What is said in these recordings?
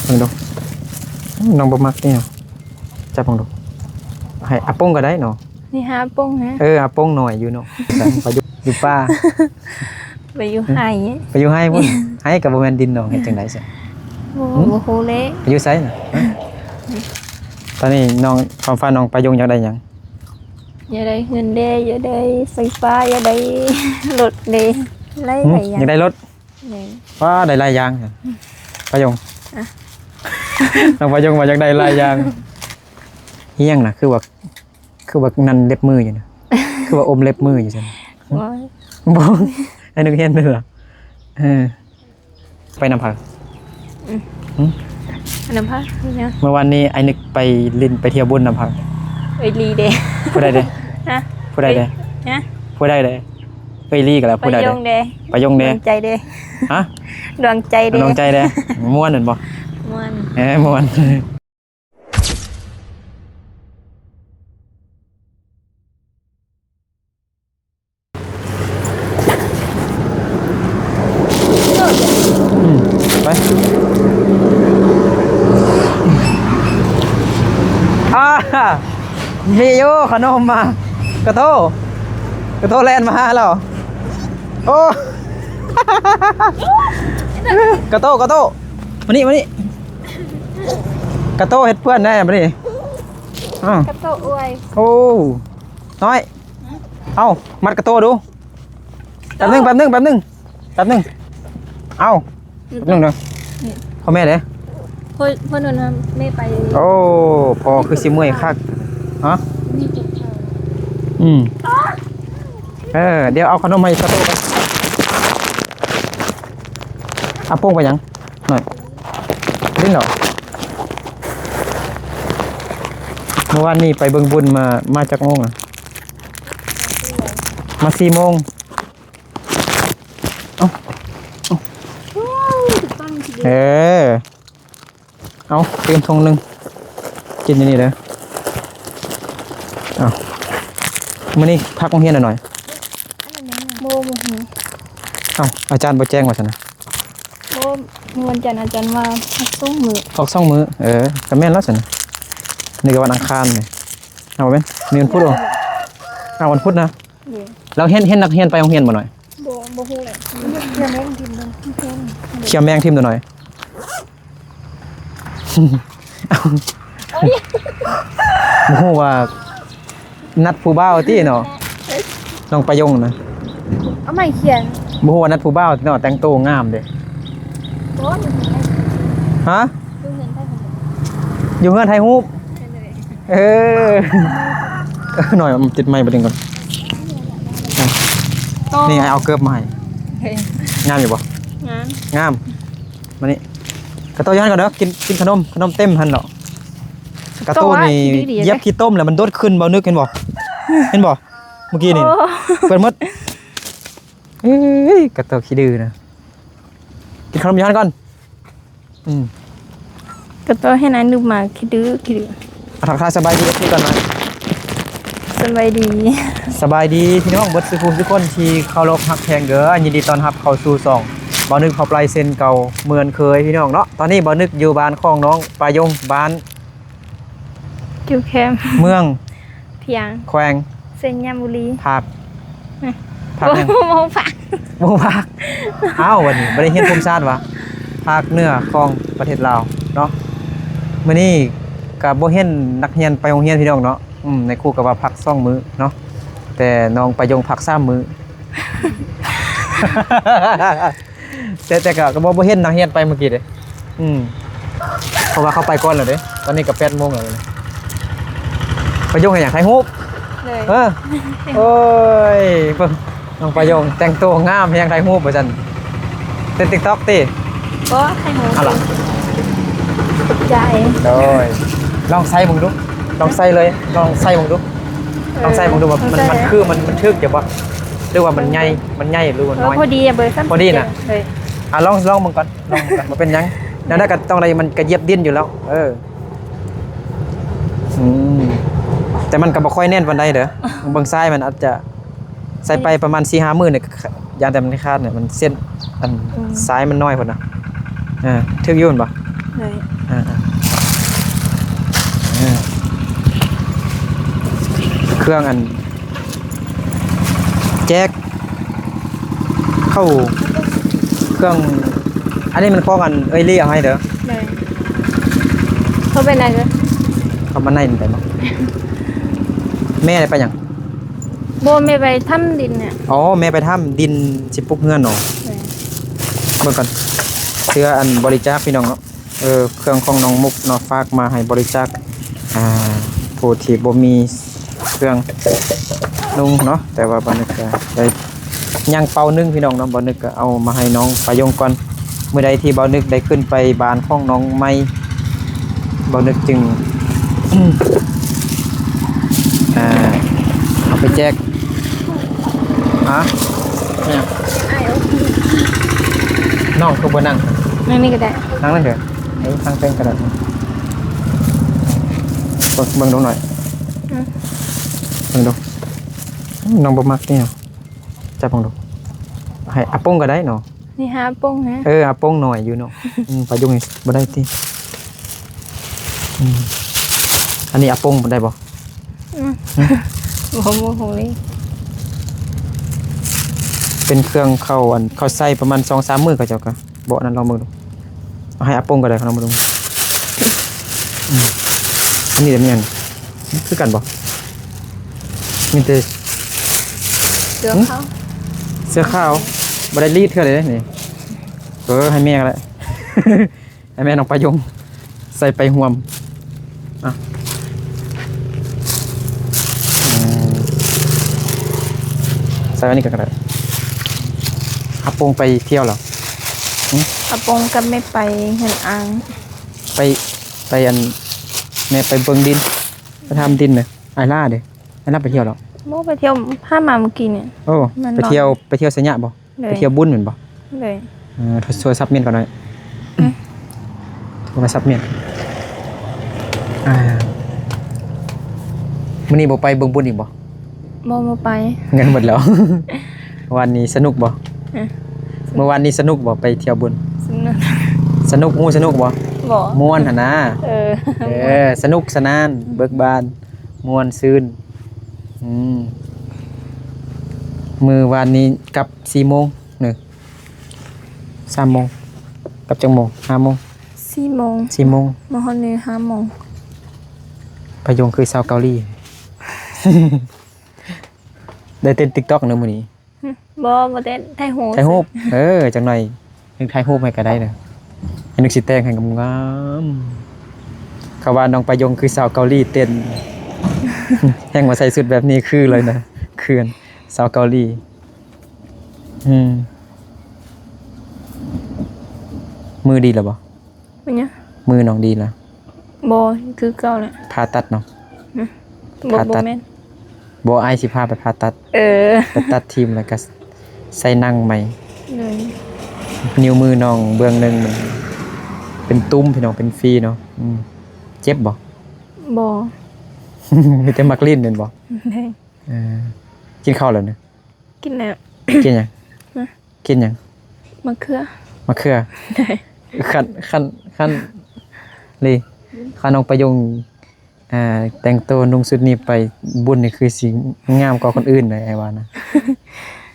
ບິ່ງດູ ນ້ອງບໍ່ມັກນີ້ ຈັບເບິ່ງດູ ໃຫ້ອາປົງກໍໄດ້ເນາະ ນີ້ຫາອາປົງນະ ເອີ ອາປົງນ້ອຍຢູ່ເນາະ ໄປຢູ່ ຢູ່ປ່າ ໄປຢູ່ໄຮ່ ໄປຢູ່ໄຮ່ພຸ້ນ ໄຮ່ກໍບໍ່ແມ່ນດິນນ້ອງ ເຮັດຈັ່ງໃດຊັ້ນ? ບໍ່ ຫຶ? ບໍ່ຮູ້ແຫຼະ ໄປຢູ່ໃສນະ? ຕອນນີ້ນ້ອງ ຄວາມຝັນນ້ອງປາຍົງຢາກໄດ້ຫຍັງ? ຢາກໄດ້ເຮືອນແດ່ ຢາກໄດ້ໄຟຟ້າ ຢາກໄດ້ລົດແດ່ ຫຼາຍ ຫຶ? ຫຼາຍຢ່າງ ຢາກໄດ້ລົດ ແມ່ນ ວ້າ ໄດ້ຫຼາຍຢ່າງ ປາຍົງ ອະ ນ້ອງປາຍົງວ່າຢາກໄດ້ຫຼາຍຢ່າງ ອີຫຍັງນະ ຄືວ່າ ຄືວ່ານັ້ນເລັບມືຢູ່ນະ ຄືວ່າອົມເລັບມືຢູ່ຊັ້ນ? ໂອ້ຍ ບໍ່ ໄອ້ນຶກເຫັນເລີຍ ເອີ ໄປນຳໃຜ? ອືມ ຫຶ? ໄປນຳໃຜ? ເມື່ອວານນີ້ໄອ້ນຶກໄປຫຼິ້ນໄປທ່ຽວບຸນນຳໃຜ? ເອື້ອຍລີເດ້ ຜູ້ໃດເດ້? ຮະ? ຜູ້ໃດເດ້? ຮະ? ຜູ້ໃດເດ້? ເອື້ອຍລີກໍແລ້ວ ຜູ້ໃດເດ້? ປາຍົງເດ້ ປາຍົງເດ້ ດວງໃຈເດ້ ຮະ? ດວງໃຈເດ້ ດວງໃຈເດ້ ມ່ວນແມ່ນບໍ່? ມ່ວນ ເອີ ມ່ວນ. ອືມ ໄປ ອາ ມີຢູ່ຂະໜົມມາ ກະໂຕ ກະໂຕແລ່ນມາຫາແລ້ວ ໂອ້ ກະໂຕ ກະໂຕ ມານີ້ ມານີ້ ກະໂຕເຮັດເພື່ອນແດ່ ມານີ້ ອາ ກະໂຕອວຍ ໂອ້ ນ້ອຍ ເອົາ ມັດກະໂຕດູ ແປັບໜຶ່ງ ແປັບໜຶ່ງ ແປັບໜຶ່ງ ແປັບໜຶ່ງ ເອົາ ແປັບໜຶ່ງເດີ ພໍ່ແມ່ເດ້ ພໍ່ ພໍ່ນອນນຳແມ່ໄປ ໂອ້ ພໍ່ຄືຊິເມື່ອຍຄັກ ຮະ ອືມ ເອີ ດຽວເອົາຂະໜົມໃຫ້ກະໂຕກ່ອນ ອາປົງໄປຫຍັງ? ໜ້ອຍ ຫຼິ້ນເນາະ ມື້ວານນີ້ໄປເບິ່ງບຸນມາ ມາຈັກໂມງນະ? ມາສີ່ໂມງ ເອົາ ເອົາ ເອີ ເອົາ ຕື່ມຖົງໜຶ່ງ ກິນຢູ່ນີ້ເດີ ເອົາ ມື້ນີ້ພັກໂຮງຮຽນໜ້ອຍ ບໍ່ ບໍ່ຮູ້ ເອົ້າ ອາຈານບໍ່ແຈ້ງວ່າຊັ້ນນະ ບໍ່ ມື້ວັນຈັນອາຈານວ່າພັກສອງມື້ ພັກສອງມື້ ເອີ ກໍແມ່ນແລ້ວຊັ້ນນະ ນີ້ກໍວັນອັງຄານນີ້ ເອົາ ບໍ່ແມ່ນ ນີ້ວັນພຸດ ເອີ ເອົາ ວັນພຸດນະ ເອີ ແລ້ວເຫັນ ເຫັນນັກຮຽນໄປໂຮງຮຽນບໍ່ໜ້ອຍ ບໍ່ ບໍ່ຮູ້ແຫຼະ ເຂົຽວແມງຖິ້ມເບິ່ງ ເຂົຽວແມງຖິ້ມຕົວໜ້ອຍ ບໍ່ຮູ້ວ່ານັດຜູ້ບ່າວຕິເນາະ ນ້ອງປາຍົງນະ ເອົາໄມ້ຂຽນ ບໍ່ຮູ້ວ່ານັດຜູ້ບ່າວຕິເນາະ ແຕ່ງໂຕງາມເດ້ ບໍ່ ຢູ່ເຮືອນໃຜ ຮະ ຢູ່ເຮືອນໃຜ ຢູ່ເຮືອນຖ່າຍຮູບ ເອີ ເອີ ໜ້ອຍ ຕິດໄມค์ບາດນີ້ກ່ອນ ນີ້ ເອົາເກີບມາໃຫ້ ງາມຢູ່ບໍ່? ງາມ ງາມ ມານີ້ ກະໂຕຢູ່ຫັ້ນກ່ອນເດີ ກິນ ກິນຂະໜົມ ຂະໜົມເຕັມຫັ້ນເນາະ ກະໂຕນີ້ຢຽບຂີ້ຕົມແລ້ວມັນໂດດຂຶ້ນ ບໍ່ນຶກເຫັນບໍ່? ເຫັນບໍ່? ເມື່ອກີ້ນີ້ ໂອ້ ເປີດໝົດ ເອີຍ ກະໂຕຂີ້ດື້ນະ ກິນຂະໜົມຢູ່ຫັ້ນກ່ອນ ອືມ ກະໂຕເຫັນອ້າຍນຸບມາຂີ້ດື້ ຂີ້ດື້ ອາ ທັກທາຍສະບາຍດີເອັຟຊີກ່ອນມາ ສະບາຍດີ ສະບາຍດີພີ່ນ້ອງເບິດສູ່ຜູ້ສູ່ຄົນທີ່ເຄົາລົບຮັກແພງເດີ ຍິນດີຕ້ອນຮັບເຂົ້າສູ່ຊ່ອງບ່າວນຶກເຜົ່າໄປເຊັ່ນເກົ່າເໝືອນເຄີຍພີ່ນ້ອງເນາະ ຕອນນີ້ບ່າວນຶກຢູ່ບ້ານຂອງນ້ອງປາຍົງ ບ້ານ ຢູ່ແຄມ ເມືອງ ພຽງ ແຂວງ ໄຊຍະບູລີ ພາກ ພາກຫຍັງ? ບໍ່ຮູ້ພາກ ບໍ່ຮູ້ພາກ ອ້າວ ວັນນີ້ບໍ່ໄດ້ຮຽນພູມສາດຫວາ? ພາກເໜືອຂອງປະເທດລາວເນາະ ມື້ນີ້ກະບໍ່ເຫັນນັກຮຽນໄປໂຮງຮຽນພີ່ນ້ອງເນາະ ອືມ ນາຍຄູກະວ່າພັກສອງມື້ເນາະ ແຕ່ນ້ອງປາຍົງພັກສາມມື້ ແຕ່ ແຕ່ກະ ກະບໍ່ ບໍ່ເຫັນນັກຮຽນໄປມື້ກີ້ເດ້ ອືມ ເພາະວ່າເຂົາໄປກ່ອນແລ້ວເດ້ ຕອນນີ້ກະແປດໂມງແລ້ວເດ້ ໄປຍົງເຮັດຫຍັງ? ຖ່າຍຮູບ ເອີ ໂອ້ຍ ເບິ່ງ ນ້ອງປາຍົງແຕ່ງໂຕງາມແຮງ ຖ່າຍຮູບວ່າຊັ້ນ ເຕັ້ນຕິກຕັອກຕິ? ບໍ່ ຖ່າຍຮູບ ອາລະ ຂອບໃຈ ໂດຍ ລອງໃສ່ເບິ່ງດູ ລອງໃສ່ເລີຍ ລອງໃສ່ເບິ່ງດູ ເອີ ລອງໃສ່ເບິ່ງດູວ່າມັນ ລອງໃສ່ ມັນຄື ມັນ ມັນຖືກຢູ່ບໍ່ ຫຼືວ່າມັນໃຫຍ່ ມັນໃຫຍ່ ຫຼືວ່ານ້ອຍ? ພໍດີ ເບີຊ້ຳ ພໍດີນະ ເອີ ອາ ລອງ ລອງເບິ່ງກ່ອນ ລອງເບິ່ງກ່ອນ ບໍ່ເປັນຫຍັງ ແນວໃດກໍຕ້ອງໄດ້ ມັນກໍຢຽບດິນຢູ່ແລ້ວ ເອີ ອືມ ແຕ່ມັນກໍບໍ່ຄ່ອຍແໜ້ນປານໃດເດີ ເບິ່ງຊາຍມັນອາດຈະ ໃສ່ໄປປະມານສີ່ຫ້າມື້ນີ້ ຢ້ານແຕ່ມັນຂາດນີ້ ມັນເສັ້ນ ອັນ ອືມ ຊາຍມັນນ້ອຍພຸ້ນນະ ເອີ ຖືກຢູ່ແມ່ນບໍ່? ໂດຍ ຄື່ອງອັນ ແຈກເຂົ້າ ເຄື່ອງ ອັນນີ້ມັນຂອງອັນເອື້ອຍລີເອົາໃຫ້ເດີ. ໂດຍ. ເຂົາໄປໃນເດີ? ເຂົ້າມາໃນມັນໄດ້ບໍ່? ແມ່ໄດ້ໄປຫຍັງ? ບໍ່ ແມ່ໄປຖາມດິນນະ. ອໍ ແມ່ໄປຖາມດິນຊິປຸກເຮືອນເນາະ. ໂດຍ. ເບິ່ງກ່ອນ ເສື້ອອັນບໍລິຈາກພີ່ນ້ອງເນາະ. ເອີ ເຄື່ອງຂອງນ້ອງມຸກເນາະ ຝາກມາໃຫ້ບໍລິຈາກ ອ່າ ຜູ້ທີ່ບໍ່ມີເຄື່ອງນຸ່ງເນາະ. ແຕ່ວ່າບ່າວນຶກກະໄດ້ ຍັງເປົາໜຶ່ງພີ່ນ້ອງເນາະ. ບ່າວນຶກກະເອົາມາໃຫ້ນ້ອງປາຍົງກ່ອນ. ມື້ໃດທີ່ບ່າວນຶກໄດ້ຂຶ້ນໄປບ້ານຂອງນ້ອງໃໝ່ ບ່າວນຶກຈຶ່ງ ອ່າ ເອົາໄປແຈກ. ຮະ? ນ້ອງຄືບໍ່ນັ່ງ? ນັ່ງນີ້ກໍໄດ້. ນັ່ງນັ້ນເດ. ເອີ ທາງເທິງກໍໄດ້. ເບິ່ງ ເບິ່ງດູໜ້ອຍ. ອືມ ເບິ່ງດູ. ນ້ອງບໍ່ມັກຕິເນາະ. ຈັບເບິ່ງດູ. ໃຫ້ອາປົງກໍໄດ້ເນາະ. ນີ້ຫາອາປົງນະ. ເອີ ອາປົງໜ້ອຍຢູ່ເນາະ. ອືມ ປາຍຸງນີ້ບໍ່ໄດ້ຕິ. ອືມ ອັນນີ້ອາປົງໄດ້ບໍ່? ອືມ ບໍ່ ບໍ່ຮູ້ເລີຍ. ເປັນເຄື່ອງເຂົາ ອັນ ເຂົາໃຊ້ປະມານສອງສາມມື້ ເຂົາເຈົ້າກໍ ບໍ່ ອັນນັ້ນ ລອງເບິ່ງດູ. ເອົາໃຫ້ອາປົງກໍໄດ້ ລອງເບິ່ງດູ. ອືມ ອັນນີ້ແມ່ນຫຍັງ? ຄືກັນບໍ່? ມີແຕ່ເສື້ອຂາວ ເສື້ອຂາວ. ບໍ່ໄດ້ລີດເທື່ອເລີຍນີ້. ເອີ ໃຫ້ແມ່ກໍໄດ້ ໃຫ້ແມ່ນ້ອງປາຍົງໃສ່ໄປຮ່ວມ. ອ່ະ ອືມ ໃສ່ໄວ້ນີ້ກໍໄດ້. ອາປົງໄປທ່ຽວແລ້ວ? ຫຶ? ອາປົງກັບແມ່ໄປເຮືອນອາງ. ໄປ ໄປອັນ ແມ່ໄປເບິ່ງດິນ ໄປຖາມດິນນະ. ອ້າຍຫຼ້າເດ? ອ້າຍຫຼ້າໄປທ່ຽວແລ້ວ? ບໍ່ ໄປທ່ຽວ ພາມາມື້ກີ້ນີ້. ໂອ້ ໄປທ່ຽວ ໄປທ່ຽວໄຊຍະບໍ່? ໂດຍ. ໄປທ່ຽວບຸນແມ່ນບໍ່? ໂດຍ. ເອີ ໂທລະສັບມ້ຽນກ່ອນໜ້ອຍ. ອືມ ໂທລະສັບມ້ຽນ. ອ່າ ມື້ນີ້ບໍ່ໄປເບິ່ງບຸນອີກບໍ່? ບໍ່ ບໍ່ໄປ. ເງິນໝົດແລ້ວ. ວານນີ້ສະໜຸກບໍ່? ເອີ ມື້ວານນີ້ສະໜຸກບໍ່ ໄປທ່ຽວບຸນ? ສະໜຸກ. ສະໜຸກ ຮູ້ສະໜຸກບໍ່? ບໍ່. ມ່ວນຫັ້ນນາ. ເອີ ເອີ ສະໜຸກສະໜານ ອືມ ເບີກບານ ມ່ວນຊື່ນ. ອືມ ມື້ວານນີ້ກັບສີ່ໂມງ ເນີ ສາມໂມງ ກັບຈັກໂມງ? ຫ້າໂມງ ສີ່ໂມງ ສີ່ໂມງ ມາຮອດນີ້ຫ້າໂມງ. ປາຍົງຄືຊາວເກົາຫຼີ ໄດ້ເຕັ້ນຕິກຕັອກເນີມື້ນີ້. ຫຶ ບໍ່ ບໍ່ເຕັ້ນ ຖ່າຍຮູບ ຖ່າຍຮູບ. ເອີ ຈັກໜ່ອຍ ນຶກຖ່າຍຮູບໃຫ້ກໍໄດ້ເດີ ໃຫ້ນຶກຊິແຕ່ງໃຫ້ງາມໆ. ເຂົາວ່ານ້ອງປາຍົງຄືຊາວເກົາຫຼີເຕັ້ນ ແຮ່ງມາໃສ່ຊຸດແບບນີ້ຄືເລີຍນະ ຄືຊາວເກົາຫຼີ. ອືມ ມືດີແລ້ວບໍ່? ເປັນຫຍັງ? ມືນ້ອງດີແລ້ວ? ບໍ່ ຄືເກົ່າແຫຼະ. ຜ່າຕັດເນາະ? ຫຶ ບໍ່ ບໍ່ແມ່ນ. ບໍ່ ອ້າຍຊິພາໄປຜ່າຕັດ. ເອີ ໄປຕັດຖິ້ມ ແລ້ວກໍໃສ່ໜັງໃໝ່. ໂດຍ. ນິ້ວມືນ້ອງເບື້ອງໜຶ່ງມັນເປັນຕຸ່ມ ພີ່ນ້ອງ ເປັນຝີເນາະ. ອືມ ເຈັບບໍ່? ບໍ່. ມີແຕ່ມັກຫຼິ້ນແມ່ນບໍ່? ໂດຍ. ເອີ ກິນເຂົ້າແລ້ວນະ? ກິນແລ້ວ. ກິນຫຍັງ? ຫະ? ກິນຫຍັງ? ໝາກເຂືອ. ໝາກເຂືອ? ໂດຍ. ຄັນ ຄັນ ຄັນລີ ຄັນນ້ອງປາຍົງ ອ່າ ແຕ່ງໂຕນຸ່ງຊຸດນີ້ໄປບຸນນີ້ ຄືຊິງາມກວ່າຄົນອື່ນເລີຍ ອ້າຍວ່ານະ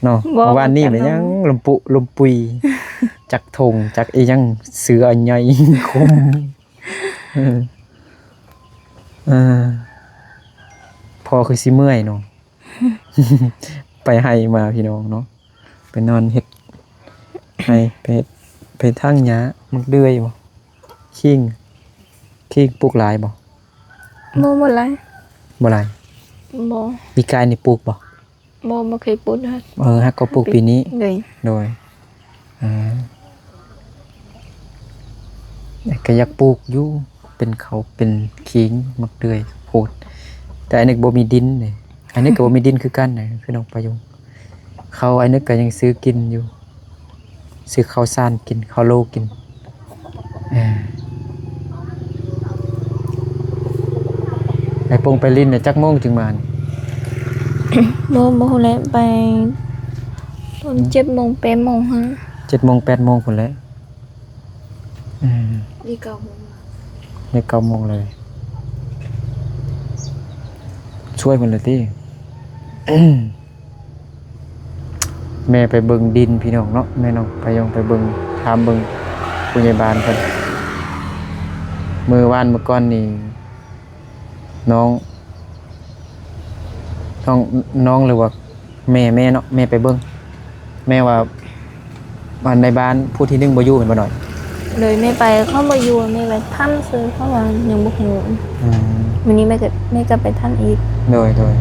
ເນາະ. ບໍ່ ວານນີ້ແມ່ນຫຍັງ ລຳປຸ ລຳປຸຍ ຈັກຖົງ ຈັກອີ່ຫຍັງ ເສືອໃຫຍ່ຄົມ. ເອີ ເອີ ພໍຄືຊິເມື່ອຍເນາະ. ໄປໄຮ່ມາພີ່ນ້ອງເນາະ ໄປນອນເຮັດໄຮ່ ໄປເຮັດ ໄປຖາງຫຍ້າ. ໝາກເດືອຍບໍ່? ຂີງ ຂີງປູກຫຼາຍບໍ່? ບໍ່ ບໍ່ຫຼາຍ. ບໍ່ຫຼາຍ? ບໍ່. ປີກາຍນີ້ປູກບໍ່? ບໍ່ ບໍ່ເຄີຍປູກເລີຍ. ເອີ ຫາກໍປູກປີນີ້. ໂດຍ ໂດຍ. ອ່າ ກໍຢາກປູກຢູ່ ເປັນເຂົ້າເປັນຂີງ ໝາກເດືອຍ ຂ້າວໂພດ ແຕ່ອັນນີ້ບໍ່ມີດິນເດ້. ອັນນີ້ກໍບໍ່ມີດິນຄືກັນນະ ຄືນ້ອງປາຍົງ. ເຂົ້າອັນນີ້ກໍຍັງຊື້ກິນຢູ່ ຊື້ເຂົ້າສານກິນ ເຂົ້າໂລກິນ. ເອີ ໄອ້ປົງໄປຫຼິ້ນນະ ຈັກໂມງຈຶ່ງມານີ້? ບໍ່ ບໍ່ຮູ້ແຫຼະ ໄປຕອນ ອືມ ເຈັດໂມງ ແປດໂມງຫັ້ນ. ເຈັດໂມງ ແປດໂມງພຸ້ນແຫຼະ. ອືມ ນີ້ເກົ້າໂມງ ນີ້ເກົ້າໂມງເລີຍ. ຊ່ວຍເພິ່ນເລີຍຕິ. ແມ່ໄປເບິ່ງດິນພີ່ນ້ອງເນາະ ແມ່ນ້ອງປາຍົງໄປເບິ່ງ ຖາມເບິ່ງຜູ້ໃຫຍ່ບ້ານເພິ່ນ. ມື້ວານມື້ກ່ອນນີ້ ນ້ອງ ນ້ອງ ນ້ອງ ຫຼືວ່າແມ່ ແມ່ເນາະ ແມ່ໄປເບິ່ງ ແມ່ວ່າ ອັນໃນບ້ານຜູ້ທີໜຶ່ງບໍ່ຢູ່ແມ່ນບໍ່ນ້ອຍ? ໂດຍ ແມ່ໄປ ເຂົາບໍ່ຢູ່ ແມ່ໄປຖາມຊື່ ເຂົາວ່າຍັງບໍ່ຮູ້. ອືມ ມື້ນີ້ແມ່ກໍ ແມ່ກໍໄປຖາມອີກ. ໂດຍ ໂດຍ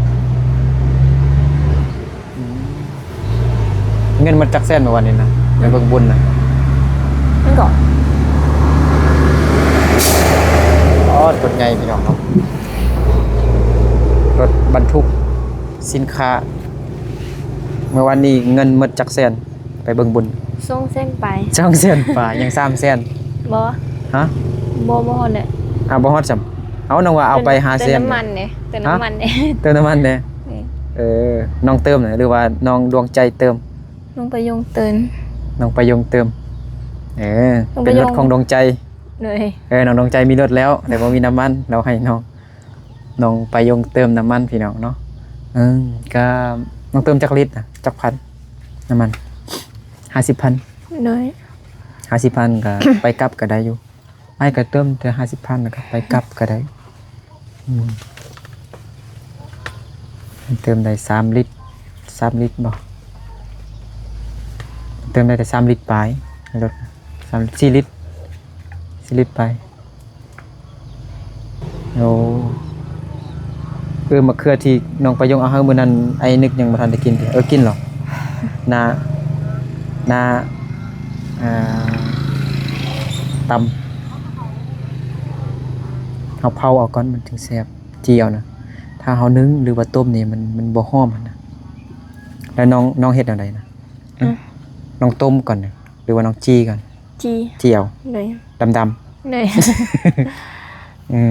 ອືມ ເງິນໝົດຈັກແສນມື້ວານນີ້ນະ ໄປເບິ່ງບຸນນະ? ມັນກໍ ອໍ ລົດໃຫຍ່ພີ່ນ້ອງເນາະ ລົດບັນທຸກສິນຄ້າ. ມື້ວານນີ້ເງິນໝົດຈັກແສນ ໄປເບິ່ງບຸນ? ສອງແສນປາຍ. ສອງແສນປາຍ ຍັງສາມແສນ. ບໍ່ ຮະ? ບໍ່ ບໍ່ຮອດແຫຼະ. ອ້າວ ບໍ່ຮອດຊ້ຳ. ເອົາ ນ້ອງວ່າເອົາໄປຫ້າແສນ. ເຕີມນ້ຳມັນເດ້ ເຕີມນ້ຳມັນເດ້. ຮະ? ເຕີມນ້ຳມັນເດ້. ນີ້ ເອີ ນ້ອງເຕີມນະ ຫຼືວ່ານ້ອງດວງໃຈເຕີມ? ນ້ອງປາຍົງເຕີມ. ນ້ອງປາຍົງເຕີມ. ເອີ ນ້ອງປາຍົງ ເປັນລົດຂອງດວງໃຈ. ໂດຍ ເອີ ນ້ອງດວງໃຈມີລົດແລ້ວ ແຕ່ບໍ່ມີນ້ຳມັນ ລາວໃຫ້ນ້ອງ ນ້ອງປາຍົງເຕີມນ້ຳມັນພີ່ນ້ອງເນາະ. ເອີ ກະນ້ອງເຕີມຈັກລິດນະ ຈັກພັນ ນ້ຳມັນ? ຫ້າສິບພັນ. ໂດຍ ຫ້າສິບພັນກະ ໄປກັບກະໄດ້ຢູ່. ອ້າຍກະເຕີມແຕ່ຫ້າສິບພັນ ແລ້ວກະໄປກັບກະໄດ້. ອືມ ເຕີມໄດ້ສາມລິດ ສາມລິດບໍ່? ເຕີມໄດ້ແຕ່ສາມລິດປາຍ ໃນລົດ ສາມ ສີ່ລິດ ສີ່ລິດປາຍ. ໂອ້ ເອີ ໝາກເຂືອທີ່ນ້ອງປາຍົງເອົາໃຫ້ມື້ນັ້ນ ອ້າຍນຶກຍັງບໍ່ທັນໄດ້ກິນເດ. ເອີ ກິນແລ້ວ ນ້າ ນ້າ ອ່າ ຕຳ ເຮົາເຜົາເອົາກ່ອນ ມັນຈຶ່ງແຊບ. ຈີ່ເອົານະ ຖ້າເຮົາໜຶ້ງ ຫຼືວ່າຕົ້ມນີ້ ມັນ ມັນບໍ່ຫອມຫັ້ນນະ. ແລ້ວນ້ອງ ນ້ອງເຮັດແນວໃດນະ? ອືມ ນ້ອງຕົ້ມກ່ອນນະ ຫຼືວ່ານ້ອງຈີ່ກ່ອນ? ຈີ່ ຈີ່ເອົາ ໂດຍ ດຳໆ ໂດຍ. ເອີ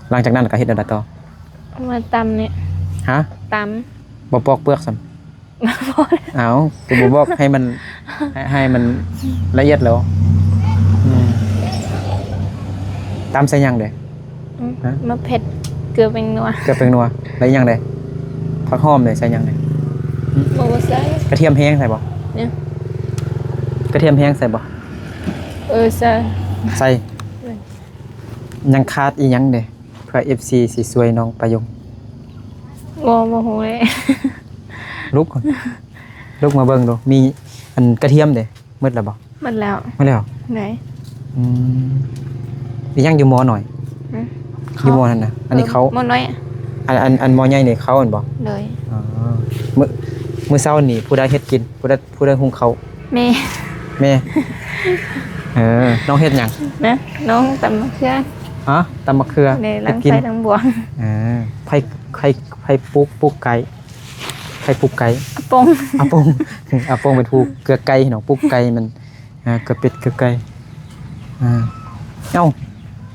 ຫຼັງຈາກນັ້ນກໍເຮັດແນວໃດຕໍ່? ເອົາມາຕຳນີ້ ຮະ? ຕຳ ບໍ່ປອກເປືອກຊ້ຳ? ເອົາ ຄືບໍ່ບອກໃຫ້ມັນ ໃຫ້ ໃຫ້ມັນລະອຽດແລ້ວ. ອືມ ຕຳໃສ່ຫຍັງເດ? ອືມ ຮະ? ໝາກເຜັດ ເກືອ ແປ້ງນົວ ເກືອ ແປ້ງນົວ ແລ້ວອີ່ຫຍັງເດ? ຜັກຫອມເດ ໃສ່ຫຍັງເດ? ບໍ່ ບໍ່ໃສ່. ກະທຽມແຫ້ງໃສ່ບໍ່? ຫຍັງ? ກະທຽມແຫ້ງໃສ່ບໍ່? ເອີ ໃສ່ ໃສ່. ເອີ ຍັງຂາດອີ່ຫຍັງເດ ເພື່ອເອັຟຊີຊິຊ່ວຍນ້ອງປາຍົງ? ບໍ່ ບໍ່ຮູ້ເລີຍ. ລຸກ ລຸກມາເບິ່ງດູ ມີອັນກະທຽມເດ ໝົດແລ້ວບໍ່? ໝົດແລ້ວ ໝົດແລ້ວ. ໄດ້ ອືມ ອີ່ຫຍັງຢູ່ໝໍ້ໜ້ອຍ? ຫື? ຢູ່ໝໍ້ນັ້ນນະ ອັນນີ້ເຂົ້າ ໝໍ້ນ້ອຍ ອັນ ອັນ ອັນໝໍ້ໃຫຍ່ນີ້ເຂົ້າແມ່ນບໍ່? ໂດຍ. ອໍ ມື້ ມື້ເຊົ້ານີ້ຜູ້ໃດເຮັດກິນ? ຜູ້ໃດ ຜູ້ໃດຫຸງເຂົ້າ? ແມ່ ແມ່. ເອີ ນ້ອງເຮັດຫຍັງ? ນະ ນ້ອງຕຳໝາກເຂືອ. ຮະ? ຕຳໝາກເຂືອ ແມ່ ເຮັດກິນ ລ້າງໄຟລ້າງບວງ. ເອີ ໃຜ ໃຜ ໃຜປູກ ປູກໄກ່? ໃຜປູກໄກ່? ອາປົງ ອາປົງ ອາປົງເປັນຜູ້ເກືອໄກ່ເນາະ ປູກໄກ່ມັນ ອ່າ ເກືອເປັດເກືອໄກ່. ອ່າ ເອົ້າ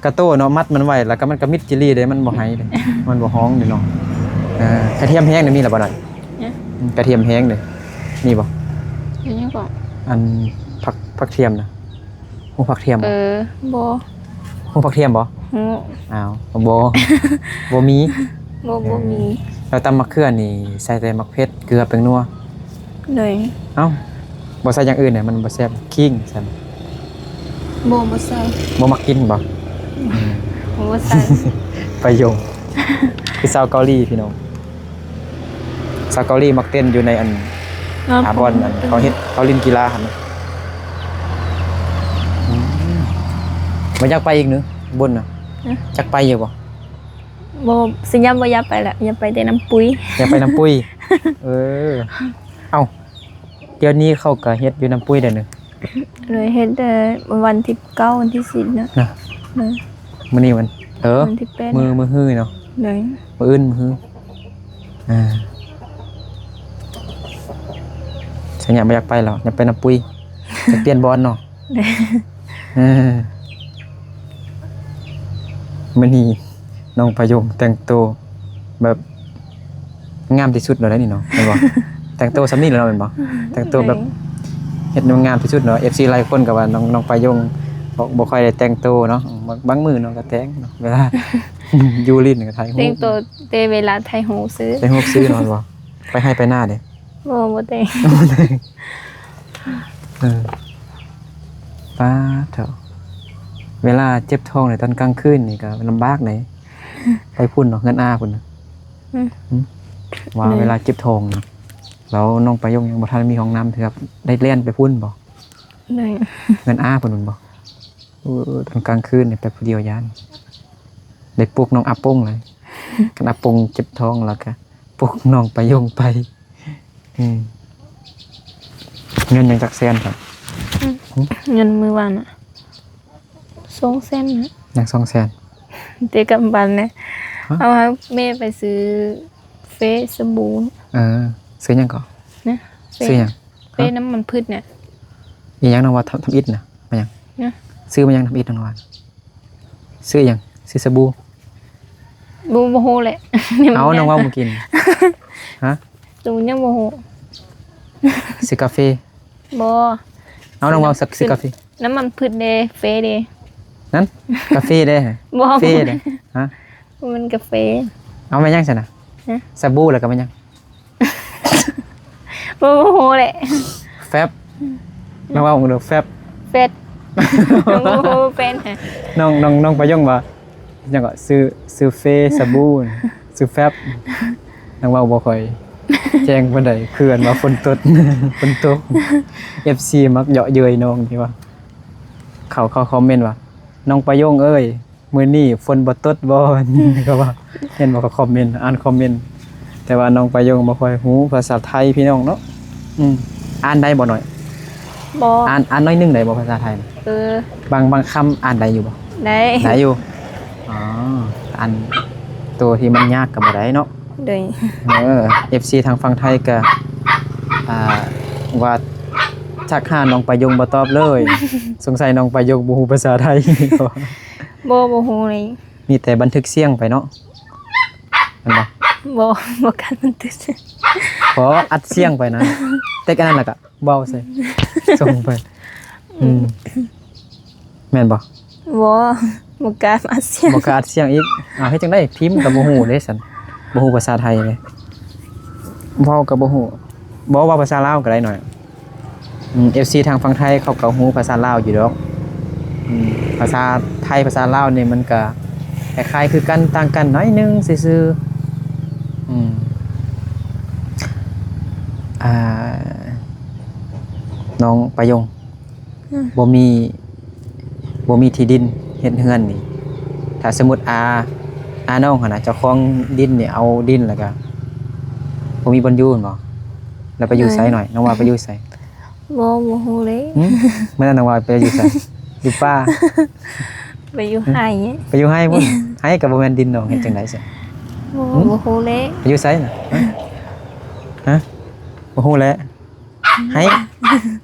ກະໂຕເນາະ ມັດມັນໄວ້ ແລ້ວກໍມັນກໍມິດຈີ່ຫຼີ່ເດ້ ມັນບໍ່ໄຫ້ເດ້ ມັນບໍ່ຮ້ອງເດ້ເນາະ. ອ່າ ກະທຽມແຫ້ງນີ້ມີແລ້ວບໍ່ນ້ອຍ? ຫຍັງ? ອືມ ກະທຽມແຫ້ງເດ້ ມີບໍ່? ເປັນຫຍັງເກາະ? ອັນ ຜັກ ຜັກທຽມນະ ຮູ້ຜັກທຽມບໍ່? ເອີ ບໍ່. ຮູ້ຜັກທຽມບໍ່? ຮູ້. ອ້າວ ບໍ່ ບໍ່ມີ. ບໍ່ ເອີ ບໍ່ມີ. ແລ້ວຕຳໝາກເຂືອນີ້ໃສ່ແຕ່ໝາກເຜັດ ເກືອ ແປ້ງນົວ. ໂດຍ. ເອົ້າ ບໍ່ໃສ່ຢ່າງອື່ນນະ ມັນບໍ່ແຊບ ຂີງຊັ້ນ? ບໍ່ ບໍ່ໃສ່. ບໍ່ມັກກິນບໍ່? ອືມ ບໍ່ໃສ່. ປາຍົງ ຄືຊາວເກົາຫຼີພີ່ນ້ອງ. ຊາວເກົາຫຼີມັກເຕັ້ນຢູ່ໃນອັນ ອ່າ ບ່ອນອັນເຂົາເຮັດ ເຂົາຫຼິ້ນກິລາຫັ້ນ. ອືມ ບໍ່ຢາກໄປອີກເນາະ ບຸນນະ? ຫື? ຢາກໄປຢູ່ບໍ່? ບໍ່ ຊິຍາມບໍ່ຢາກໄປລະ ຢາກໄປແຕ່ນ້ຳປຸຍ. ຢາກໄປນ້ຳປຸຍ. ເອີ ເອົ້າ ດຽວນີ້ເຂົາກໍເຮັດຢູ່ນ້ຳປຸຍແລ້ວເນາະ. ໂດຍ ເຮັດແຕ່ວັນທີເກົ້າ ວັນທີສິບນະ ນະ. ໂດຍ. ມື້ນີ້ວັນ ເອີ ວັນທີແປດ ມື້ ມື້ຮືເນາະ. ໂດຍ. ມື້ອື່ນ ມື້ຮື. ອ່າ ສັນຍາບໍ່ຢາກໄປແລ້ວ ຢາກໄປນ້ຳປຸຍ ຢາກປ່ຽນບ່ອນເນາະ. ໂດຍ. ເອີ ມື້ນີ້ນ້ອງປາຍົງແຕ່ງໂຕແບບ ງາມທີ່ສຸດແລ້ວໄດ໋ນີ້ເນາະ ແມ່ນບໍ່? ແຕ່ງໂຕສ່ຳນີ້ແລ້ວເນາະ ແມ່ນບໍ່? ແຕ່ງໂຕແບບ ໂດຍ ເຮັດໃຫ້ມັນງາມທີ່ສຸດເນາະ. ເອັຟຊີຫຼາຍຄົນກໍວ່ານ້ອງ ນ້ອງປາຍົງບໍ່ ບໍ່ຄ່ອຍໄດ້ແຕ່ງໂຕເນາະ. ບາງ ບາງມື້ນ້ອງກໍແຕ່ງເນາະ ເວລາຢູ່ຫຼິ້ນກໍຖ່າຍຮູບ ແຕ່ງໂຕແຕ່ເວລາຖ່າຍຮູບຊື່ ຖ່າຍຮູບຊື່ເນາະ ແມ່ນບໍ່? ໄປໄຮ່ໄປນາເດ້? ບໍ່ ບໍ່ແຕ່ງ. ເອີ ປາດເຖາະ ເວລາເຈັບທ້ອງໃນຕອນກາງຄືນນີ້ກໍລຳບາກເດ້. ໄປພຸ້ນເນາະ ເຮືອນອາພຸ້ນນະ. ອືມ ອືມ ວ່າເວລາເຈັບທ້ອງນະ ແລ້ວນ້ອງປາຍົງຍັງບໍ່ທັນມີຫ້ອງນ້ຳເທື່ອ ໄດ້ແລ່ນໄປພຸ້ນບໍ່? ເຮືອນອາພຸ້ນແມ່ນບໍ່? ເອີ ຕອນກາງຄືນນີ້ໄປຜູ້ດຽວຢ້ານ ໄດ້ປຸກນ້ອງອາປົງເລີຍ. ຄັນອາປົງເຈັບທ້ອງແລ້ວກະປຸກນ້ອງປາຍົງໄປ. ອືມ ເງິນຍັງຈັກແສນຄັບ? ອືມ ຫຶ? ເງິນມື້ວານນະ ສອງແສນນະ. ຍັງສອງແສນ ແຕ່ກຳປັ່ນນະ. ຮະ? ເອົາໃຫ້ແມ່ໄປຊື້ເຟສະບູ. ເອີ ຊື້ຫຍັງເກາະ? ນະ ເຟ ຊື້ຫຍັງ? ເຟ ຮະ? ນ້ຳມັນພືດນະ. ອີຫຍັງນະວ່າ ທຳ ທຳອິດນະ? ມາຫຍັງ? ນະ ຊື້ມາຫຍັງ ທຳອິດນະວ່າ? ຊື້ຫຍັງ? ຊື້ສະບູ? ບໍ່ ບໍ່ຮູ້ແຫຼະ. ເອົາ ນ້ອງເວົ້າມື້ກີ້ນີ້. ຮະ? ໂຕຍັງບໍ່ຮູ້. ຊື້ກາເຟ? ບໍ່. ເອົາ ນ້ອງເວົ້າ ຊື້ ຊື້ກາເຟ. ນ້ຳມັນພືດເດ້ ເຟເດ້. ນັ້ນ ກາເຟເດ້. ບໍ່ ເຟເດ້. ຮະ? ມັນກາເຟ. ເອົາ ແມ່ນຫຍັງຊັ້ນນະ? ຮະ? ສະບູ ແລ້ວກໍແມ່ນຫຍັງ? ບໍ່ ບໍ່ຮູ້ແຫຼະ. ແຟັບ ອືມ ລອງເວົ້າເບິ່ງດູ ແຟັບ. ແຟັດ ບໍ່ຮູ້ແຟັດ. ນ້ອງ ນ້ອງ ນ້ອງປາຍົງວ່າຫຍັງເກາະ? ຊື້ ຊື້ເຟສະບູ ຊື້ແຟັບ. ນາງເວົ້າບໍ່ຄ່ອຍແຈ້ງປານໃດ ຄືອັນວ່າຝົນຕົກ ຝົນຕົກ. ເອັຟຊີມັກເຍາະເຍີ້ຍນ້ອງ ທີ່ວ່າເຂົາ ເຂົາຄອມເມັນວ່າ ນ້ອງປາຍົງເອີຍ ມື້ນີ້ຝົນບໍ່ຕົກບໍ່? ເຂົາວ່າ ເຫັນບໍ່ ເຂົາຄອມເມັນ ອ່ານຄອມເມັນ. ແຕ່ວ່ານ້ອງປາຍົງບໍ່ຄ່ອຍຮູ້ພາສາໄທພີ່ນ້ອງເນາະ. ອືມ ອ່ານໄດ້ບໍ່ໜ້ອຍ? ບໍ່ ອ່ານ ອ່ານໜ້ອຍໜຶ່ງໄດ້ບໍ່ພາສາໄທ? ເອີ ບາງ ບາງຄຳອ່ານໄດ້ຢູ່ບໍ່? ໄດ້ ໄດ້ຢູ່. ອໍ ອ່ານໂຕທີ່ມັນຍາກກໍບໍ່ໄດ້ເນາະ. ໂດຍ ເອີ ເອັຟຊີທາງຝັ່ງໄທກໍ ອ່າ ວ່າທັກຫານ້ອງປາຍົງບໍ່ຕອບເລີຍ. ສົງໄສນ້ອງປາຍົງບໍ່ຮູ້ພາສາໄທ. ບໍ່ ບໍ່ຮູ້ເລີຍ. ມີແຕ່ບັນທຶກສຽງໄປເນາະ ແມ່ນບໍ່? ບໍ່ ບໍ່ການບັນທຶກ. ບໍ່ ອັດສຽງໄປນະ ເຕັກອັນນັ້ນແລ້ວກະເວົ້າໃສ່ ສົ່ງໄປ. ອືມ ອືມ ແມ່ນບໍ່? ບໍ່ ບໍ່ການອັດສຽງ. ບໍ່ການອັດສຽງອີກ. ອ້າວ ເຮັດຈັ່ງໃດ? ພິມກໍບໍ່ຮູ້ເດ້ຊັ້ນ ບໍ່ຮູ້ພາສາໄທເດ້. ເວົ້າກໍບໍ່ຮູ້. ບໍ່ ເວົ້າພາສາລາວກໍໄດ້ໜ້ອຍ. ອືມ ເອັຟຊີທາງຝັ່ງໄທເຂົາກໍຮູ້ພາສາລາວຢູ່ດອກ. ອືມ ພາສາໄທ ພາສາລາວນີ້ມັນກໍຄ້າຍໆຄືກັນ ຕ່າງກັນໜ້ອຍໜຶ່ງຊື່ໆ. ອືມ ອ່າ ນ້ອງປາຍົງ ອືມ ບໍ່ມີ ບໍ່ມີທີ່ດິນເຮັດເຮືອນນີ້ ຖ້າສົມມຸດອາ ອານ້ອງຫັ້ນນະ ເຈົ້າຂອງດິນນີ້ ເອົາດິນແລ້ວກະບໍ່ມີບ່ອນຢູ່ແມ່ນບໍ່? ແລ້ວໄປຢູ່ໃສໜ້ອຍ? ນ້ອງວ່າໄປຢູ່ໃສ? ບໍ່ ບໍ່ຮູ້ເລີຍ. ຫຶ? ມື້ນັ້ນນ້ອງວ່າໄປຢູ່ໃສ? ຢູ່ປ່າ? ໄປຢູ່ໄຮ່. ໄປຢູ່ໄຮ່ພຸ້ນ? ໄຮ່ກໍບໍ່ແມ່ນດິນນ້ອງ ເຮັດຈັ່ງໃດຊັ້ນ? ບໍ່ ຫຶ? ບໍ່ຮູ້ເລີຍ. ໄປຢູ່ໃສນະ? ຮະ? ຮະ? ບໍ່ຮູ້ແຫຼະ. ໄຫ້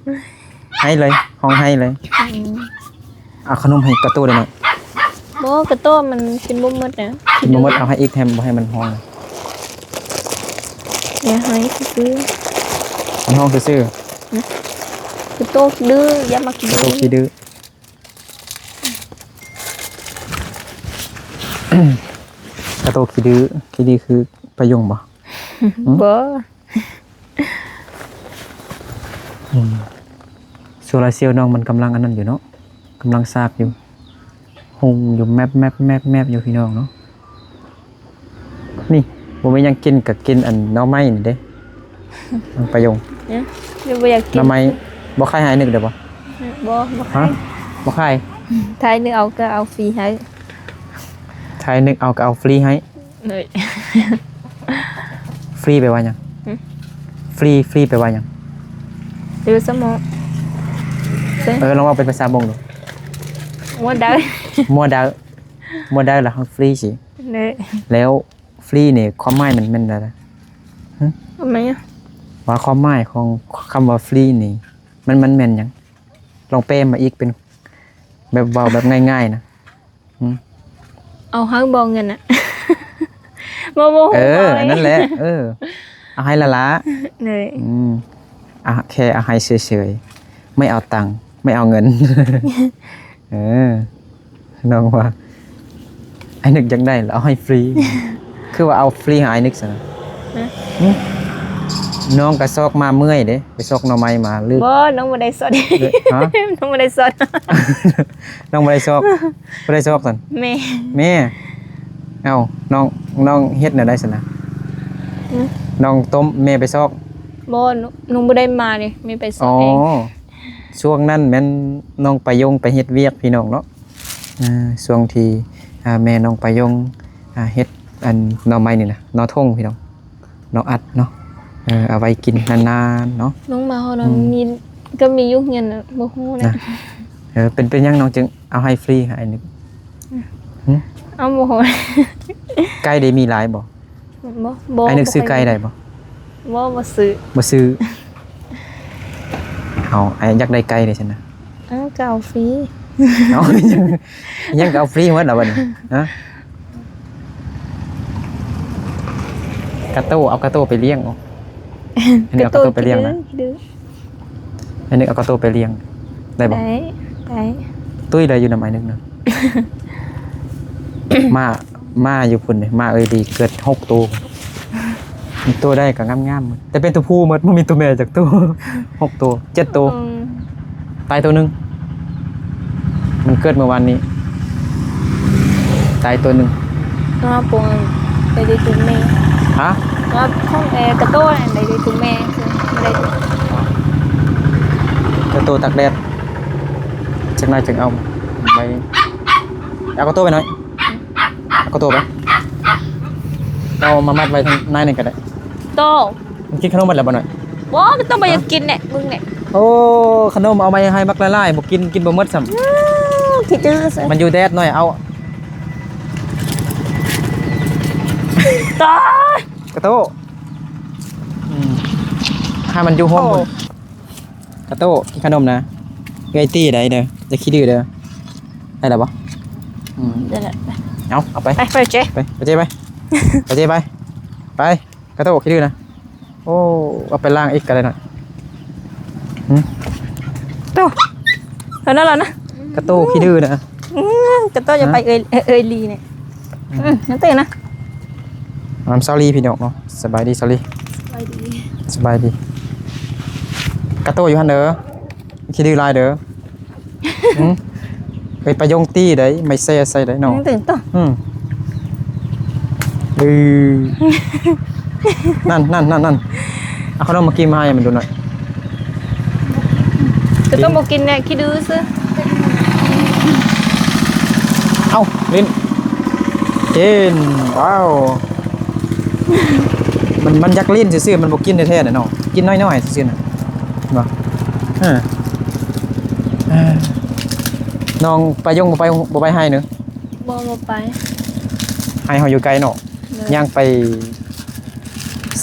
ໄຫ້ເລີຍ ຮ້ອງໄຫ້ເລີຍ. ອືມ ເອົາຂະໜົມໃຫ້ກາໂຕໄດ້ໜ້ອຍ. ບໍ່ ກາໂຕມັນກິນບໍ່ໝົດນະ. ກິນບໍ່ໝົດ ເອົາໃຫ້ອີກ ແຖມບໍ່ໃຫ້ມັນຮ້ອງ. ຢ່າໃຫ້ຊື່ໆ ມັນຮ້ອງຊື່ໆ. ກາໂຕຂີ້ດື້ ຢ່າມາຂີ້ດື້ ກາໂຕຂີ້ດື້. ກາໂຕຂີ້ດື້ ຂີ້ດື້ຄືປາຍົງບໍ່? ຫຶ? ບໍ່. ອືມ ໂຊລາເຊວນ້ອງມັນກຳລັງອັນນັ້ນຢູ່ເນາະ ກຳລັງສາກຢູ່ ຮຸ່ງຢູ່ແມັບໆໆຢູ່ພີ່ນ້ອງເນາະ. ນີ້ ບໍ່ມີຫຍັງກິນກໍກິນອັນໜໍ່ໄມ້ນີ້ເດ້ ປາຍົງ. ຫຶ? ບໍ່ຢາກກິນ ໜໍ່ໄມ້. ບໍ່ຂາຍໃຫ້ອ້າຍນຶກເດ້ບໍ່? ຫຶ? ບໍ່ ບໍ່ຂາຍ. ຮະ? ບໍ່ຂາຍ. ຖ້າອ້າຍນຶກເອົາກໍເອົາຟຣີໃຫ້ ຖ້າອ້າຍນຶກເອົາກໍເອົາຟຣີໃຫ້. ເລີຍ ຟຣີແປວ່າຫຍັງ? ຫຶ? ຟຣີ ຟຣີແປວ່າຫຍັງ? ເອີ ສະໝໍ ເອີ ລອງເວົ້າເປັນພາສາມົ້ງດູ. ມົວເດີ ມົວເດີ ມົວເດີລະ ຟຣີຊິ. ເລີຍ ແລ້ວຟຣີນີ້ຄວາມໝາຍມັນແມ່ນແນວໃດ? ຫຶ? ຄວາມໝາຍ ວ່າຄວາມໝາຍຂອງຄຳວ່າຟຣີນີ້ ມັນ ມັນແມ່ນຫຍັງ? ລອງແປມາອີກເປັນແບບເວົ້າແບບງ່າຍໆນະ. ຫຶ? ເອົາໃຫ້ບໍ່ເງິນນະ? ບໍ່ ບໍ່ຮູ້. ເອີ ເອົາໃຫ້ ອັນນັ້ນແຫຼະ ເອີ ເອົາໃຫ້ລະລະ. ເລີຍ ອືມ ອ່ະ ແຄ່ເອົາໃຫ້ເສີຍໆ ໄມ່ເອົາຕັງ ໄມ່ເອົາເງິນ. ເອີ ນ້ອງວ່າ ອ້າຍນຶກຢາກໄດ້ລະເອົາໃຫ້ຟຣີ ຄືວ່າເອົາຟຣີໃຫ້ອ້າຍນຶກຊັ້ນນະ? ຫຶ? ຫຶ? ນ້ອງກະຊອກມາເມື່ອຍເດ້ ໄປຊອກໜໍ່ໄມ້ມາ ຫຼື ບໍ່ ນ້ອງບໍ່ໄດ້ຊອກ ເອີ ຮະ? ນ້ອງບໍ່ໄດ້ຊອກ ນ້ອງບໍ່ໄດ້ຊອກ ຜູ້ໃດຊອກຊັ້ນ? ແມ່ ແມ່. ເອົ້າ ນ້ອງ ນ້ອງເຮັດແນວໃດຊັ້ນນະ? ຫື? ນ້ອງຕົ້ມ ແມ່ໄປຊອກ? ບໍ່ ໜູ ໜູບໍ່ໄດ້ມາເດ້ ແມ່ໄປຊອກເອງ. ອໍ ຊ່ວງນັ້ນແມ່ນນ້ອງປາຍົງໄປເຮັດວຽກພີ່ນ້ອງເນາະ. ເອີ ຊ່ວງທີ່ ອ່າ ແມ່ນ້ອງປາຍົງ ອ່າ ເຮັດອັນໜໍ່ໄມ້ນີ້ນະ ໜໍ່ທົ່ງພີ່ນ້ອງ ໜໍ່ອັດເນາະ ເອີ ເອົາໄວ້ກິນນານໆເນາະ. ນ້ອງມາຮອດ ອືມ ມີ ກໍມີຢູ່ເຮືອນ ບໍ່ຮູ້ແຫຼະນະ. ເອີ ເປັນ ເປັນຫຍັງນ້ອງຈຶ່ງເອົາໃຫ້ຟຣີໃຫ້ອ້າຍນຶກ? ຫື? ເອົາ ບໍ່ຮູ້. ໄກ່ເດ ມີຫຼາຍບໍ່? ບໍ່ ບໍ່ ອ້າຍນຶກຊື້ໄກ່ໄດ້ບໍ່? ບໍ່ ບໍ່ຊື້ ບໍ່ຊື້. ເອົາ ອ້າຍຢາກໄດ້ໄກ່ເດຊັ້ນນະ? ເອົາ ກໍເອົາຟຣີ. ເອົາ ຫຍັງ ຫຍັງກໍເອົາຟຣີໝົດລະບັດນີ້ ຮະ? ກາໂຕ ເອົາກາໂຕໄປລ້ຽງເອົາ. ອັນນີ້ເອົາກາໂຕໄປລ້ຽງນະ. ກາໂຕຂີ້ດື້ ຂີ້ດື້. ອ້າຍນຶກເອົາກາໂຕໄປລ້ຽງໄດ້ບໍ່? ໄດ້ ໄດ້. ຕຸ້ຍໄດ້ຢູ່ນຳອ້າຍນຶກນະ. ໝາ ໝາຢູ່ພຸ້ນເດ້ ໝາເອີຍດີ ເກີດຫົກໂຕ. ໂຕໃດກໍງາມໆໝົດ ແຕ່ເປັນຕົວຜູ້ໝົດ ບໍ່ມີຕົວແມ່ຈັກໂຕ. ຫົກໂຕ ເຈັດໂຕ. ອືມ ຕາຍໂຕໜຶ່ງ ມັນເກີດເມື່ອວານນີ້ ຕາຍໂຕໜຶ່ງ. ງາປົງໄດ້ໄດ້ຕົວແມ່. ຮະ? ງາຂອງແອກະໂຕນັ້ນໄດ້ໄດ້ຕົວແມ່ ບໍ່ໄດ້ຕົວ ກະໂຕຕາກແດດ ຈັກໜ້ອຍຈຶ່ງເອົາໄວ້. ເອົາກະໂຕໄປໜ້ອຍ ເອົາກະໂຕໄປ ເອົາມາມັດໄວ້ທາງໃນນີ້ກໍໄດ້. ໂຕ ມັນກິນຂະໜົມໝົດແລ້ວບໍ່ໜ້ອຍ? ບໍ່ ກໍຕ້ອງໄປ ຮະ? ຢາກກິນແຫຼະ ມຶງແຫຼະ. ໂອ້ ຂະໜົມເອົາໄວ້ໃຫ້ບັກຫຼາຍໆ ບໍ່ກິນ ກິນບໍ່ໝົດຊ້ຳ. ອືມ ຂີ້ດື້ຊະ ມັນຢູ່ແດດໜ້ອຍ ເອົາ ຕາຍ ກະໂຕ. ອືມ ໃຫ້ມັນຢູ່ຮ່ວມ ໂອ້ ພຸ້ນ ກະໂຕ ກິນຂະໜົມນະ ເອື້ອຍຕີໄດ້ເດີ ຢ່າຂີ້ດື້ເດີ. ໄດ້ແລ້ວບໍ່? ອືມ ໄດ້ແລ້ວ. ເອົາ ເອົາໄປ ໄປ ໄປເຈ້ ໄປ ໄປເຈ້ ໄປ ໄປ ໄປ ກະໂຕ ຂີ້ດື້ນະ. ໂອ້ ເອົາໄປລ້າງອີກກໍໄດ້ນະ. ຫື? ໂຕ ເອົານັ້ນລະນະ ກະໂຕຂີ້ດື້ນະ. ອືມ ກະໂຕຢ່າໄປ ຮະ? ເອີຍ ເອີຍລີນີ້. ອືມ ອືມ ມັນຕື່ນນະ. ນຳສາວລີພີ່ນ້ອງເນາະ. ສະບາຍດີສາວລີ. ສະບາຍດີ ສະບາຍດີ. ກະໂຕຢູ່ຫັ້ນເດີ ຂີ້ດື້ຫຼາຍເດີ. ຫື? ໄປປະໂຍງຕີໄດ້ ໄມ້ແຊໃສ່ໄດ້ເນາະ. ອືມ ຕື່ນໂຕ. ອືມ ເອີ ນັ້ນໆໆໆ ເອົາຂະໜົມມາກິນມາໃຫ້ມັນດູໜ້ອຍ. ກະຕ້ອງບໍ່ກິນແນ່ ຂີ້ດື້ຊື່. ເອົ້າ ຫຼິ້ນ ກິນ ວ້າວ ມັນ ມັນຢາກຫຼິ້ນຊື່ໆ ມັນບໍ່ກິນແທ້ໆນະເນາະ ກິນນ້ອຍໆຊື່ໆນະ ເຫັນບໍ່? ເອີ ເອີ ນ້ອງປາຍົງບໍ່ໄປ ບໍ່ໄປໄຮ່ເນາະ? ບໍ່ ບໍ່ໄປ. ໄຮ່ເຮົາຢູ່ໄກເນາະ. ໂດຍ. ຍ່າງໄປ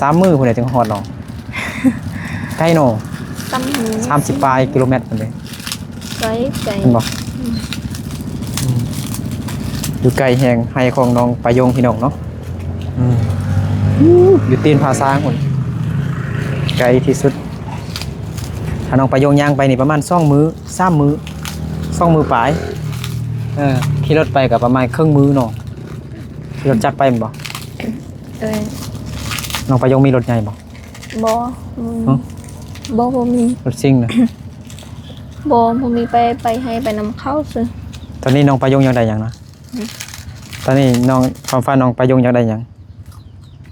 ສາມມື້ພຸ້ນແຫຼະຈຶ່ງຮອດເນາະ. ໄກເນາະ. ສາມສິບປາຍກິໂລແມັດພຸ້ນເດ້. ໄກ ໄກ ເຫັນບໍ່? ອືມ ອືມ ຢູ່ໄກແຮງ ໄຮ່ຂອງນ້ອງປາຍົງພີ່ນ້ອງເນາະ. ອືມ ຢູ່ຕີນຜາຊ້າງພຸ້ນ ໄກທີ່ສຸດ. ຖ້ານ້ອງປາຍົງຍ່າງໄປນີ້ປະມານສອງມື້ ສາມມື້ ສອງມື້ປາຍ. ເອີ ຂີ່ລົດໄປກໍປະມານເຄິ່ງມື້ເນາະ. ຂີ່ລົດຈັກໄປແມ່ນບໍ່? ເອີຍ ນ້ອງປາຍົງມີລົດໃຫຍ່ບໍ່? ບໍ່ ບໍ່ມີ. ຮະ? ບໍ່ ບໍ່ມີ. ລົດຊິງນະ? ບໍ່ ບໍ່ມີ. ໄປ ໄປໄຮ່ ໄປນຳເຂົາຊື່. ຕອນນີ້ນ້ອງປາຍົງຢາກໄດ້ຫຍັງນະ? ຫື? ຕອນນີ້ນ້ອງ ຄວາມຝັນນ້ອງປາຍົງຢາກໄດ້ຫຍັງ?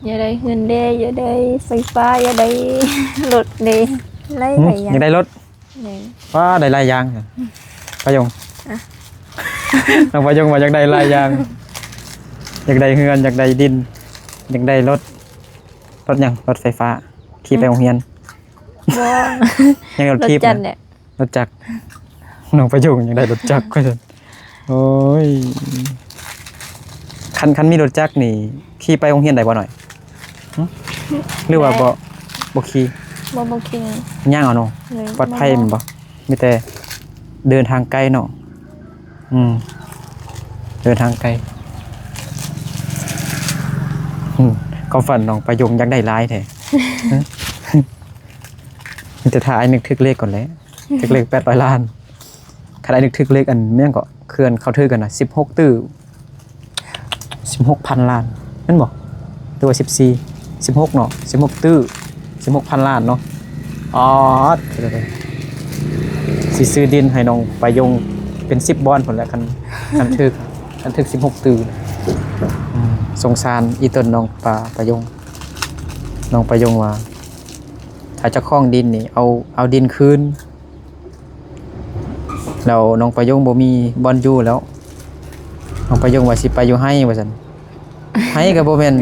ຢາກໄດ້ເຮືອນເດ້ ຢາກໄດ້ໄຟຟ້າ ຢາກໄດ້ລົດເດ້ ຫຼາຍ ຫື? ຫຼາຍຢ່າງ. ຢາກໄດ້ລົດ? ແມ່ນ. ວ້າ ໄດ້ຫຼາຍຢ່າງ ປາຍົງ. ອະ ນ້ອງປາຍົງວ່າຢາກໄດ້ຫຼາຍຢ່າງ ຢາກໄດ້ເຮືອນ ຢາກໄດ້ດິນ ຢາກໄດ້ລົດ. ລົດຫຍັງ? ລົດໄຟຟ້າ ຂີ່ໄປ ອືມ ໂຮງຮຽນ. ບໍ່ ຍັງລົດຖີບ ລົດຈັກນະ ແຫຼະ ລົດຈັກ. ນ້ອງປາຍົງຢາກໄດ້ລົດຈັກ ວ່າຊັ້ນ. ໂອ້ຍ ຄັນ ຄັນມີລົດຈັກນີ້ ຂີ່ໄປໂຮງຮຽນໄດ້ບໍ່ໜ້ອຍ? ຫຶ? ຫຼືວ່າ ໄດ້ ບໍ່ ບໍ່ຂີ່? ບໍ່ ບໍ່ຂີ່. ຍ່າງເອົາເນາະ. ໂດຍ. ປອດໄພແມ່ນບໍ່? ມີແຕ່ເດີນທາງໄກເນາະ. ອືມ ເດີນທາງໄກ. ອືມ ຄວາມຝັນນ້ອງປາຍົງຢາກໄດ້ຫຼາຍແທ້. ມີແຕ່ຖ້າອ້າຍນຶກຖືກເລກກ່ອນແຫຼະ. ຖືກເລກແປດຮ້ອຍລ້ານ. ຄັນອ້າຍນຶກຖືກເລກອັນແມ່ນກໍ ເຂື່ອນເຂົາຖືກກັນນະ ສິບຫົກຕື້ ສິບຫົກພັນລ້ານ ແມ່ນບໍ່? ຫຼືວ່າສິບສີ່ ສິບຫົກເນາະ ສິບຫົກຕື້ ສ ສິບຫົກພັນລ້ານເນາະ. ອອດ ຊິຊື້ດິນໃຫ້ນ້ອງປາຍົງເປັນສິບບ່ອນພຸ້ນແຫຼະ ຄັນ ຄັນຖືກ ຄັນຖືກສິບຫົກຕື້. ອືມ ສົງສານອີ່ຕົນນ້ອງປາ ປາຍົງ. ນ້ອງປາຍົງວ່າ ຖ້າເຈົ້າຂອງດິນນີ້ ເອົາ ເອົາດິນຄືນ ແລ້ວນ້ອງປາຍົງບໍ່ມີບ່ອນຢູ່ແລ້ວ. ນ້ອງປາຍົງວ່າຊິໄປຢູ່ໄຮ່ວ່າຊັ້ນ. ໄຮ່ກໍບໍ່ແມ່ນ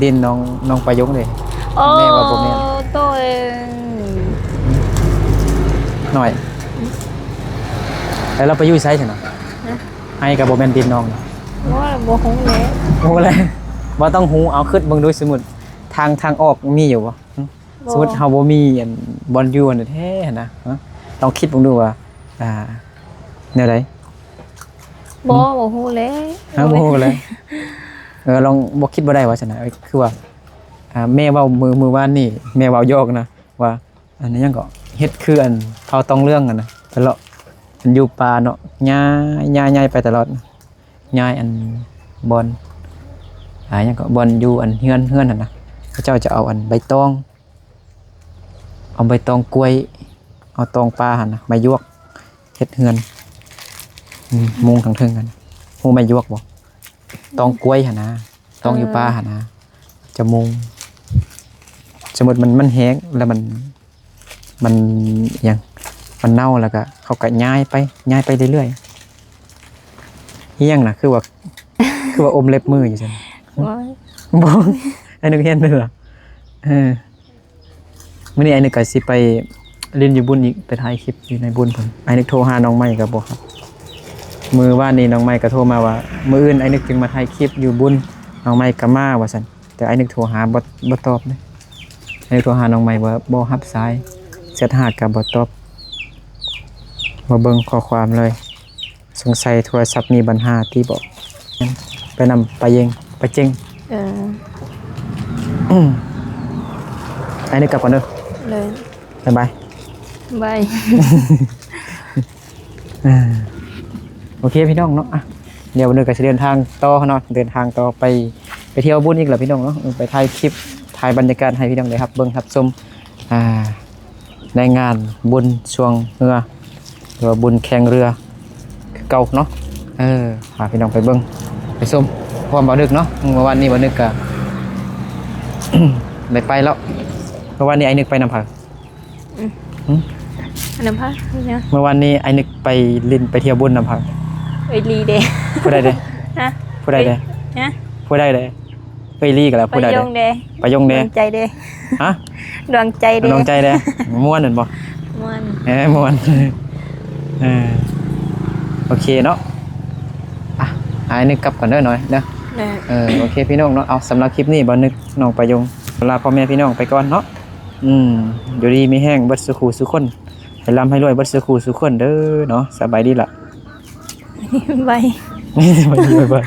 ດິນນ້ອງ ນ້ອງປາຍົງເດ້. ໂອ້ ແມ່ວ່າບໍ່ແມ່ນ. ໂຕເອງ ໜ້ອຍ. ແລ້ວລາວໄປຢູ່ໃສຊັ້ນນະ? ຮະ? ໄຮ່ກໍບໍ່ແມ່ນດິນນ້ອງ. ບໍ່ ບໍ່ຮູ້ແລ້ວ. ບໍ່ແລ້ວ. ບໍ່ຕ້ອງຮູ້. ເອົາ ຄິດເບິ່ງດູ ສົມມຸດທາງ ທາງອອກມີຢູ່ບໍ່? ບໍ່. ສົມມຸດເຮົາບໍ່ມີອັນບ່ອນຢູ່ອັນແທ້ຫັ້ນນະ ເນາະ ລອງຄິດເບິ່ງດູວ່າ ອ່າ ແນວໃດ? ບໍ່ ອືມ ບໍ່ຮູ້ແລ້ວ. ຮະ? ບໍ່ຮູ້ແລ້ວ. ເອີ ລອງ ບໍ່ ຄິດບໍ່ໄດ້ວ່າຊັ້ນນະ. ຄືວ່າ ອ່າ ແມ່ເວົ້າມື້ ມື້ວານນີ້ ແມ່ເວົ້າຢອກນະ ວ່າ ອັນຫຍັງເກາະ ເຮັດຄືອັນເຜົ່າຕອງເຫຼືອງຫັ້ນນະ ໄປເລາະ ອັນຢູ່ປ່າເນາະ ຍ້າຍ ຍ້າຍ ຍ້າຍໄປຕະຫຼອດ ຍ້າຍອັນບ່ອນ ອ່າ ຫຍັງເກາະ ບ່ອນຢູ່ອັນເຮືອນ ເຮືອນຫັ້ນນະ ເຂົາເຈົ້າຈະເອົາອັນໃບຕອງ ເອົາໃບຕອງກ້ວຍ ເອົາຕອງປ່າຫັ້ນນະ ມາຢວກເຮັດເຮືອນ ອືມ ມຸງທາງເທິງຫັ້ນ. ຮູ້ໄມ້ຢວກບໍ່? ຕອງກ້ວຍຫັ້ນນະ ຕອງຢູ່ປ່າຫັ້ນນະ ຈະມຸງ ສົມມຸດມັນ ມັນແຫ້ງແລ້ວມັນ ມັນຫຍັງ ມັນເນົ່າ ແລ້ວກະເຂົາກະຍ້າຍໄປ ຍ້າຍໄປເລື້ອຍໆ. ອີຫຍັງນະ ຄືວ່າ ຄືວ່າອົມເລັບມືຢູ່ຊັ້ນ? ໂອ້ຍ ບໍ່ ໄອ້ນຶກເຫັນເດີ. ເອີ ມື້ນີ້ໄອ້ນຶກກະຊິໄປຫຼິ້ນຢູ່ບຸນອີກ ໄປຖ່າຍຄລິບຢູ່ໃນບຸນພຸ້ນ. ໄອ້ນຶກໂທຫານ້ອງໃໝ່ກໍບໍ່ຮັບ. ມື້ວານນີ້ນ້ອງໃໝ່ກໍໂທມາວ່າ ມື້ອື່ນໄອ້ນຶກຈຶ່ງມາຖ່າຍຄລິບຢູ່ບຸນ ນ້ອງໃໝ່ກໍມາວ່າຊັ້ນ. ແຕ່ໄອ້ນຶກໂທຫາບໍ່ ບໍ່ຕອບເດ້. ໄອ້ນຶກໂທຫານ້ອງໃໝ່ບໍ່ ບໍ່ຮັບສາຍ ແຊັດຫາກໍບໍ່ຕອບ ບໍ່ເບິ່ງຂໍ້ຄວາມເລີຍ. ສົງໄສໂທລະສັບມີບັນຫາຕິບໍ? ໄປນຳປາເຢັງ ປາເຈັງ. ເອີ ອືມ ໄອ້ນຶກກັບກ່ອນເດີ. ເລີຍ ບາຍບາຍ ບາຍ. ອ່າ ໂອເຄພີ່ນ້ອງເນາະ ອ່ະ ດຽວມື້ນີ້ກໍຊິເດີນທາງຕໍ່ເນາະ ເດີນທາງຕໍ່ໄປ ໄປທ່ຽວບຸນອີກແລ້ວພີ່ນ້ອງເນາະ ເອີ ໄປຖ່າຍຄລິບ ຖ່າຍບັນຍາກາດໃຫ້ພີ່ນ້ອງໄດ້ຮັບເບິ່ງຮັບຊົມ ອ່າ ໃນງານບຸນຊ່ວງເຮືອ ຫຼືວ່າບຸນແຂ່ງເຮືອຄືເກົ່າເນາະ. ເອີ ພາພີ່ນ້ອງໄປເບິ່ງໄປຊົມພ້ອມບ່າວນຶກເນາະ. ເມື່ອວານນີ້ບ່າວນຶກກະ ໄດ້ໄປແລ້ວ ເມື່ອວານນີ້ໄອ້ນຶກໄປນຳໃຜ? ອືມ ຫຶ? ອັນນັ້ນພະ ເມື່ອວານນີ້ໄອ້ນຶກໄປຫຼິ້ນໄປທ່ຽວບຸນນຳໃຜ? ເອີຍລີເດ. ຜູ້ໃດເດ? ຮະ? ຜູ້ໃດເດ? ຮະ? ຜູ້ໃດເດ? ເອີຍລີກໍແລ້ວ ຜູ້ໃດເດ? ປາຍົງເດ. ປາຍົງເດ ດວງໃຈເດ. ຮະ? ດວງໃຈເດ ດວງໃຈເດ. ມ່ວນແມ່ນບໍ່? ມ່ວນ ເອີ ມ່ວນ. ເອີ ໂອເຄເນາະ ອ່ະ ອ້າຍນຶກກັບກ່ອນເດີນ້ອຍເດີ. ເອີ ໂອເຄພີ່ນ້ອງເນາະ. ເອົາ ສຳລັບຄລິບນີ້ບ່າວນຶກ ນ້ອງປາຍົງ ລາພໍ່ແມ່ພີ່ນ້ອງໄປກ່ອນເນາະ. ອືມ ຢູ່ດີມີແຮງເບິດສູ່ຄູ່ສູ່ຄົນ ໃຫ້ລ່ຳໃຫ້ລວຍເບິດສູ່ຄູ່ສູ່ຄົນເດີເນາະ. ສະບາຍດີລະ ບາຍ ບາຍບາຍ.